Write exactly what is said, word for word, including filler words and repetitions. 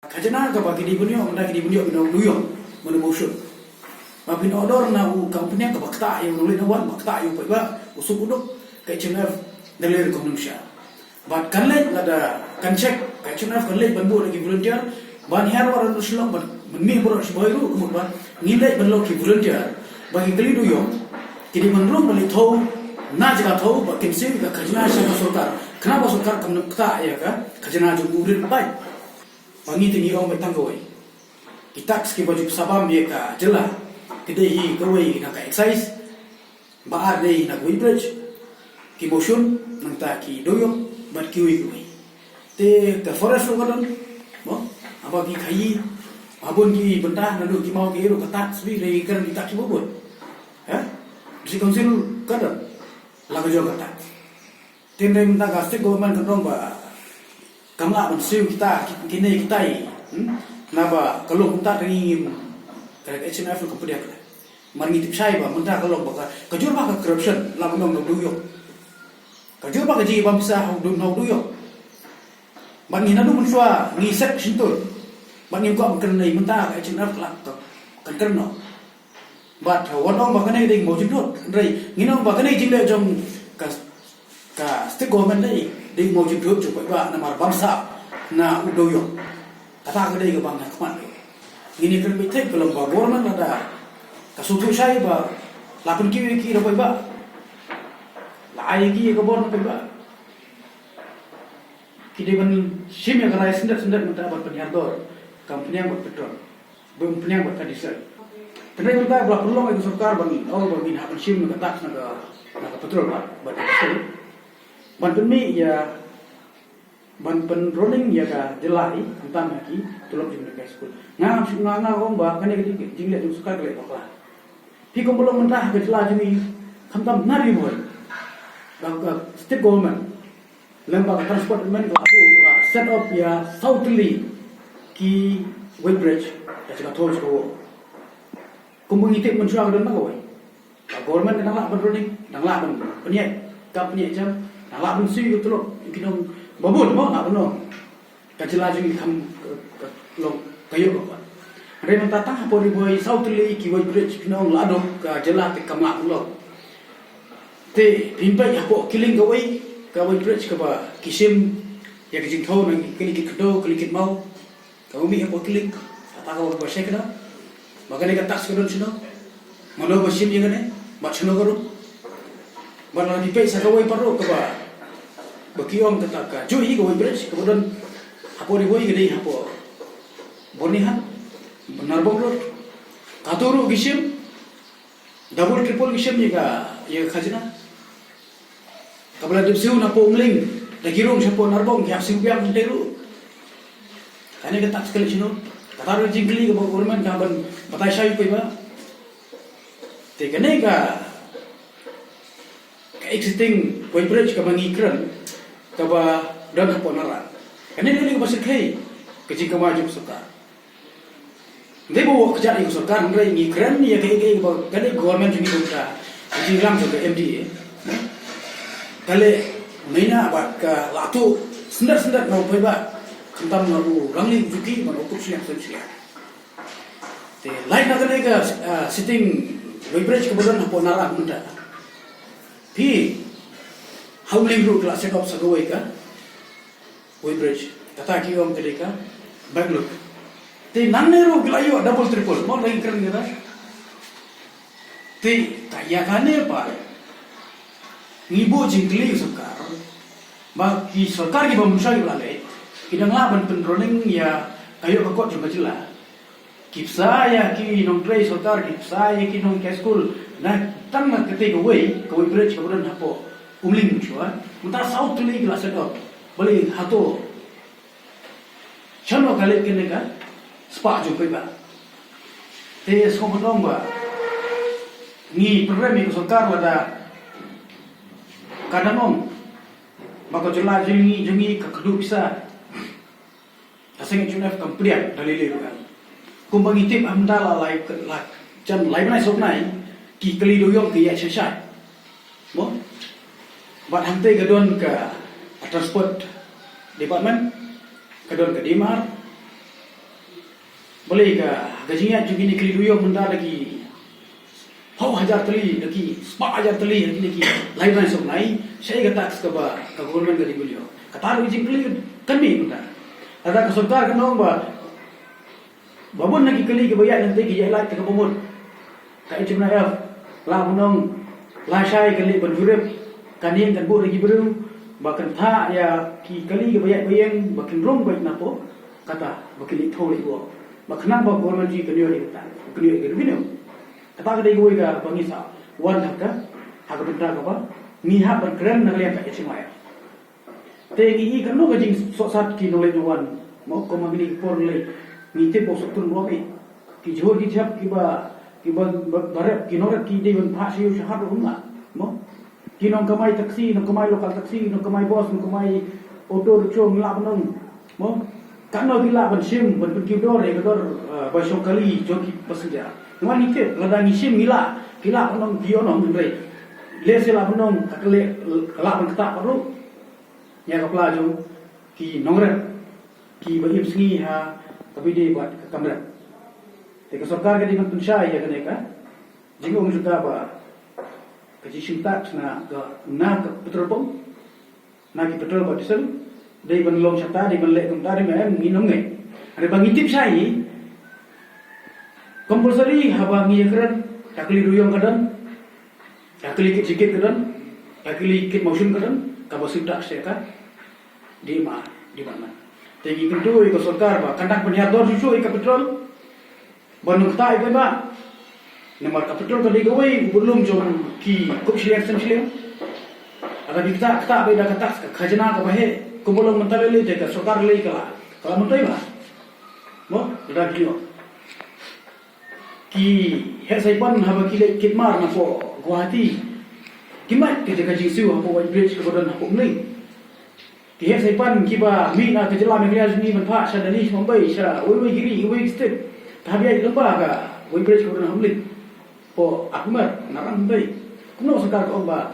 Khajna kaba ki dei ban ïoh, mynta ki dei ban ïoh, ki dei ban ïoh, ban ïoh motion. Ba phin order na u company kaba ktah ïa u nongleit nongwan, ba ktah ïa u paidbah, u suk u duk, ka H M F da leh rukom nongshah. Bad kan leit lada kan check, ka H M F kan leit ban buh na ki volunteer, ban hiar wad na Shillong, ban, ban mih baroh shi bhoi ruh, ka mut ba ngin leit ban long ki volunteer, ba ki kali dewïong, ki dei ban rung ban leit thew na jaka thew, ba kin siew ka khajna sha ka sorkar. Khnang ba sorkar kam nym ktah ïa ka khajna jong u rit paid. Ba ngi te ngi ong beit tang kawei. Ki tax kiba ju pynsaphriang ïa ka jylla, ki dei hi kawei na ka excise, ba ar dei na ka weighbridge, ki motion, nangta ki dewïong, bad kiwei kiwei. Te ka forest ruh ka don, mo, haba ki khaïi, ha bun ki bynta, naduh ki maw ki ruh ka tax, bad dei ki kren ki tax kiba bun. Ha? District Council ka don la ka jong ka tax. Te hynrei mynta ka state government ka ong ba kam lah ban siew kita, ki, kine kitai, hmm? Naba ka long kumta, te ngi ngim, ka H M F ka pdiang ka. Mar ngi tip shai ba mynta ka long ba ka, ka jur ba ka corruption, la ban ong na u dewïong. Ka jur ba ka jingïabam pisa ha u dew, ha u dewïong. Bad ngi naduh mynshuwa ngi set shyntur. Bad ngim kwah ban kren, hynrei mynta ka H M F ka la, ka, kan kren noh. Bad wat ong ba kane ka dei ka mawjynthut, hynrei ngin ong ba kane ka jingleh jong ka, ka state government dei, dei ka mawjynthut jong u paidbah namar bam sah na u dewïong. Kata ka dei kaba nga khmat. Ngin ïa kren beit thik, ka long ba government lada ka sngewthuh shai ba la pynkiew ïa ki da u paidbah, la ai ïa ki ïa ka bor na u paidbah, ki dei ban shim ïa ka rai syndet syndet mynta ban pynhiar dor, kam pynïang bad petrol, ban pynïang bad ka diesel. Hynrei mynta ba la pynlong ïa ka sorkar ban ong ba ngin hap ban shim na ka tax na ka, na ka petrol bad, bad ka diesel, ban pynmih ïa, ban pynrunning ïa ka jylla hi, khamtam ha ki tulop jong ki high school. Nga, nga, nga ong ba kane ka jing, jingleh jong sorkar ka leh bakla. Phi kumba long mynta ha ka jylla jong ngi, khamtam na Ri Bhoi, ka, ka state government, lem bad ka transport department, ka la buh, ka la set up ïa saw tylli ki weighbridge, ka jaka thew jaka wad. Kumba ngi tip mynshuwa ka don na kawei. Ka government ka dang lah ban running, dang lah ban pynïaid kam pynïaid jam, dang lah ban siew ïa ka tulop ki nong babun, mo, lah ban ong. Ka jylla jong ngi kam, ka, ka long ka ïoh ka pat. Hynrei mynta tang hapoh Ri Bhoi saw tylli ki weighbridge, phi ong la dum ka jylla te kam lah ban long. Te phin peit hapoh Killing kawei, ka weighbridge kaba ki shim ïa ka jingthew na ki kali kit kdew, kali kit maw. Ka mih hapoh Killing, kata ka ba shai kane. Ba kane ka tax ka don shano? Mano ba shim ïa kane? Bad shano ka rung? Bad lada phi peit sa kawei pat ruh kaba, ba ki ong kata ka juh hi ka weighbridge kaba don hapoh Ri Bhoi, ka dei hapoh Byrnihat, Narbong Road. Kato ruh ki shim, double triple ki shim ïa ka, ïa ka khajna. Kaba la dep siew na poh Umling, da ki rung shapoh Narbong, ki hap siew biang hangtei ruh. Kane ka tax ka leit shano? Kata ruh jingkylli kaba government ka ban batai shai u paidbah. Te kane ka, ka existing weighbridge kaba ngi kren, kaba don hapoh Narang, kane ka dei kaba shyrkhei ka jingkamai jong ka sorkar. Dei ba u kjat ïa ka sorkar, hynrei ngi kren ïa kaei kaei ba ka dei government jong ngi, kumta ka jingïalang jong ka M D A ka leh mynta bad ka la tuh syndet syndet na u paidbah, khamtam na u rangli u juki, ban u kup shiliang sem shiliang. Te lait na kane ka, ah, sitting weighbridge kaba don hapoh Narang mynta, phi, ha Umling ruh ki la set up sa kawei ka weighbridge, kata ki ong ka dei ka Bangalore. Te nangne ruh ki la ïoh double triple, mo, la ïeng kren kata. Te ka ïa kane pat ngi buh jingkylli ïa ka sorkar, ba ki sorkar kiba mynshwa kiba la leit, ki dang lah ban pynrunning ïa ka ïoh ka kot jong ka jylla. Ki pynshai ïa ki nongtrei sorkar, ki pynshai ïa ki nonghikai skul. Na tang na katei kawei, ka weighbridge kaba don hapoh Umling mynshwa, mynta saw tylli ki la set up. Balei, hato shano ka leit kane ka spah jong u paidbah? Te sngewbha ban ong ba ngi pynrem ïa ka sorkar lada ka dang ong ba ka jylla jong ngi, jong ngi ka kdup pisa. Ka seng H M F kam pdiang da lei lei ruh. Kumba ngi tip, mynta la lai, la jan lai bnai saw bnai ki kali dewïong ki ïaid shai shai, mo? Bad hangtei ka don ka Transport Department, ka don ka D M R, Balei ka ka jingïaid jong kine ki kali duyong mynta da ki phew hajar tylli, da ki spah hajar tylli, da ki lai ban song nai, shaei ka tax kaba ka government ka dei ban ïoh? Kata ka jingkylli kan mih mynta. Lada ka sorkar kan ong ba ba bun na ki kali kiba ïaid nangta ki ïaid lait te kaba mut. Ka H M I F la ban ong, la shai ka leit ban jurip, ka ning kan buh da ki briew ba kan thah ïa ki kali kiba ïaid ba ïeng ba kin rung beit na pdeng kata ba kin leit thew leit buh. Ba khnang ba government kan ïoh ïa kata, kan ïoh ïa ka revenue. Kata ka dei kawei kaba ngi sa wan ha ka, ha ka bynta kaba ngi hap ban kren na ka liang ka H M I F. Te ngi i kano ka jingsohsat ki nongleit nongwan, mo, kum ma kine ki por ngi leit, ngi tip ba u soptur ruh eh. Ki jhur ki jhep kiba, kiba ba, ba rep, ki nongrep ki dei ban phah sha ïew sha hat ruh ym lah, mo. Ki nongkamai taxi, nongkamai local taxi, nongkamai bus, nongkamai auto rickshaw ngi lah ban ong, mo. Kano ki lah ban shim ban pynkiew dor ïa ka dor, eh, bai shong kali jong ki passenger. Namar ngi tip lada ngi shim ngi lah, ki lah ban ong ki ïoh nong hynrei lehse lah ban ong ka kali, ka lah ban ktah pat ruh ïa ka pla jong ki nongrep kiba im sngi ha kaba ïadei bad ka kam rep. Te ka sorkar ka dei ban pynshai ïa kane ka jingong jong ka ba ka jingshim tax na ka, na ka petrol pump, na ki petrol bad diesel, dei ban long shata, dei ban leh kumta, dei ban em, ngin ym ngeit. Hynrei ba ngi tip shai hi, compulsory haba ngi ïakren, ka kali duyong ka don, ka kali kit jingkit ka don, ka kali kit mawshun ka don, kaba siew tax ïa ka D M R, department. Te ngi kyntu ïa ka sorkar ba kan dang pynhiar dor shuh shuh ïa ka petrol, ban nang ktah ïa ka ba. Namar ka petrol ka dei kawei u budlum jong ki kup shiliang seng shiliang. Lada ki ktah, ktah beit da ka tax, ka khajna kaba heh, kumba long mynta lei lei te ka sorkar lei ka la, ka la myntoi ba. Mo, lada ki ïoh. Ki heh saipan haba ki leit kit mar na poh Guwahati, ki mad ka jaka jingsiew hapoh White Bridge kaba don hapoh Umling. Ki heh saipan kiba mih na ka jylla Meghalaya jong ngi ban phah sha Delhi, sha Mumbai, sha wei wei ki ri, wei wei ki state. Te haba ïaid lyngba ka White Bridge kaba don ha Umling, hapoh Arphumer, Narang, Mumbai, kumno sorkar ka ong ba